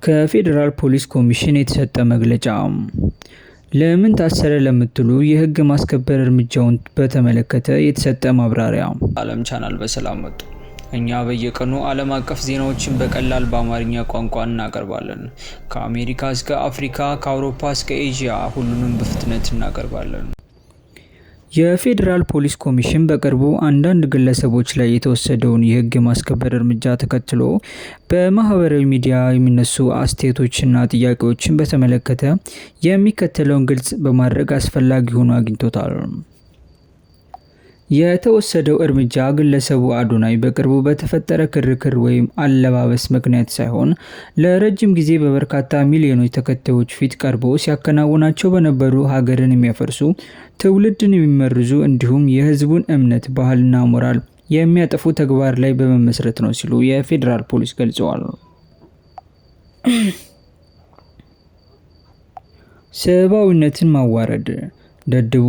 ከፌዴራል ፖሊስ ኮሚሽን የተሰጠ መግለጫ። ለምን ታሰረ ለምትሉ የህግ ማስከበር እርምጃውን በተመለከተ የተሰጠ ማብራሪያ። ዓለም ቻናል በሰላም መጡ። እኛ በየቀኑ ዓለም አቀፍ ዜናዎችን በቀላል በአማርኛ ቋንቋ እናቀርባለን። ከአሜሪካ እስከ አፍሪካ፣ ከአውሮፓ እስከ ኤዥያ ሁሉንም በፍጥነት እናቀርባለን። የፌዴራል ፖሊስ ኮሚሽን በቅርቡ አንዳንድ ግለሰቦች ላይ የተወሰደውን የህግ የማስከበር እርምጃ ተከትሎ በማህበራዊ ሚዲያ የሚነሱ አስተያየቶችና ጥያቄዎችን በተመለከተ የሚከተለውን ግልጽ በማድረግ አስፈላጊ ሆኖ አግኝቶታል። የተወሰደው እርምጃ ግለሰቡ አዶናይ በቅርቡ በተፈጠረ ክርክር ወይም አለባበስ ምክንያት ሳይሆን ለረጅም ጊዜ በበርካታ ሚሊዮኖች ተከታዮች ፊት ቀርቦ ሲያከናውናቸው በነበሩ ሀገርን የሚያፈርሱ፣ ትውልድን የሚመርዙ እንዲሁም የህዝቡን እምነት፣ ባህልና ሞራል የሚያጠፉ ተግባር ላይ በመመስረት ነው ሲሉ የፌዴራል ፖሊስ ገልጸዋል። ሰብአዊነትን ማዋረድ፣ ደድቡ፣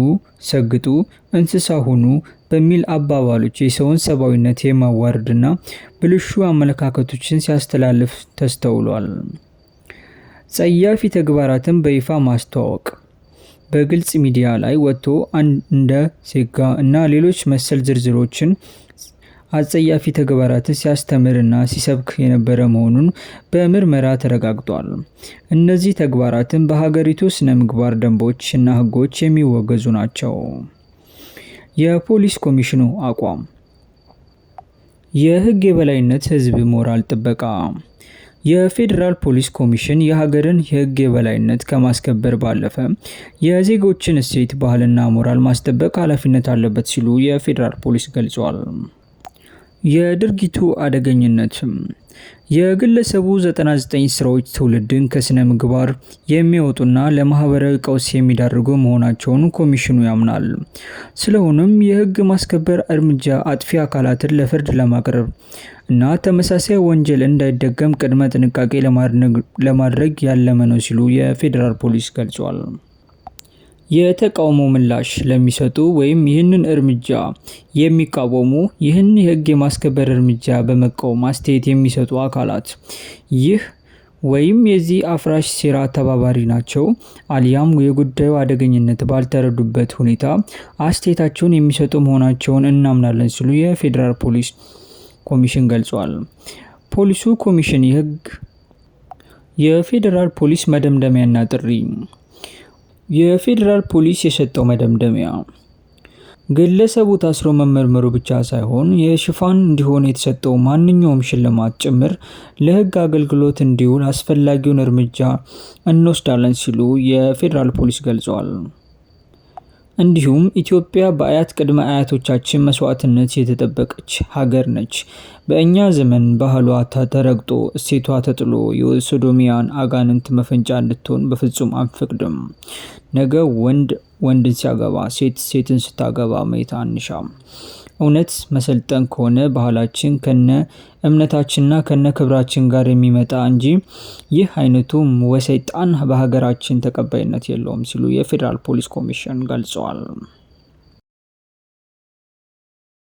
ሰግጡ፣ እንስሳ ሁኑ በሚል አባባሎች የሰውን ሰብአዊነት የማዋረድና ብልሹ አመለካከቶችን ሲያስተላልፍ ተስተውሏል። ጸያፊ ተግባራትን በይፋ ማስተዋወቅ፣ በግልጽ ሚዲያ ላይ ወጥቶ እንደ ሴጋ እና ሌሎች መሰል ዝርዝሮችን አጸያፊ ተግባራትን ሲያስተምርና ሲሰብክ የነበረ መሆኑን በምርመራ ተረጋግጧል። እነዚህ ተግባራትን በሀገሪቱ ስነ ምግባር ደንቦች እና ሕጎች የሚወገዙ ናቸው። የፖሊስ ኮሚሽኑ አቋም፣ የህግ የበላይነት፣ ህዝብ ሞራል ጥበቃ። የፌዴራል ፖሊስ ኮሚሽን የሀገርን የህግ የበላይነት ከማስከበር ባለፈ የዜጎችን እሴት፣ ባህልና ሞራል ማስጠበቅ ኃላፊነት አለበት ሲሉ የፌዴራል ፖሊስ ገልጿል። የድርጊቱ አደገኝነት፣ የግለሰቡ 99 ስራዎች ትውልድን ከስነ ምግባር የሚወጡና ለማህበራዊ ቀውስ የሚዳርጉ መሆናቸውን ኮሚሽኑ ያምናል። ስለሆነም የህግ ማስከበር እርምጃ አጥፊ አካላትን ለፍርድ ለማቅረብ እና ተመሳሳይ ወንጀል እንዳይደገም ቅድመ ጥንቃቄ ለማድረግ ያለመ ነው ሲሉ የፌዴራል ፖሊስ ገልጿል። የተቃውሞ ምላሽ ለሚሰጡ ወይም ይህንን እርምጃ የሚቃወሙ፣ ይህን የህግ የማስከበር እርምጃ በመቃወም አስተያየት የሚሰጡ አካላት ይህ ወይም የዚህ አፍራሽ ሴራ ተባባሪ ናቸው አሊያም የጉዳዩ አደገኝነት ባልተረዱበት ሁኔታ አስተያየታቸውን የሚሰጡ መሆናቸውን እናምናለን ሲሉ የፌዴራል ፖሊስ ኮሚሽን ገልጿል። ፖሊሱ ኮሚሽን የህግ የፌዴራል ፖሊስ መደምደሚያና ጥሪ። የፌዴራል ፖሊስ የሰጠው መደምደሚያ፣ ግለሰቡ ታስሮ መመርመሩ ብቻ ሳይሆን የሽፋን እንዲሆን የተሰጠው ማንኛውም ሽልማት ጭምር ለህግ አገልግሎት እንዲውል አስፈላጊውን እርምጃ እንወስዳለን ሲሉ የፌዴራል ፖሊስ ገልጸዋል። እንዲሁም ኢትዮጵያ በአያት ቅድመ አያቶቻችን መስዋዕትነት የተጠበቀች ሀገር ነች። በእኛ ዘመን ባህሏ ተረግጦ፣ እሴቷ ተጥሎ የሶዶሚያን አጋንንት መፈንጫ እንድትሆን በፍጹም አንፈቅድም። ነገ ወንድ ወንድን ሲያገባ፣ ሴት ሴትን ስታገባ ማየት አንሻም። እውነት መሰልጠን ከሆነ ባህላችን ከነ እምነታችንና ከነ ክብራችን ጋር የሚመጣ እንጂ ይህ አይነቱ ወሰይጣን በሀገራችን ተቀባይነት የለውም ሲሉ የፌዴራል ፖሊስ ኮሚሽን ገልጸዋል።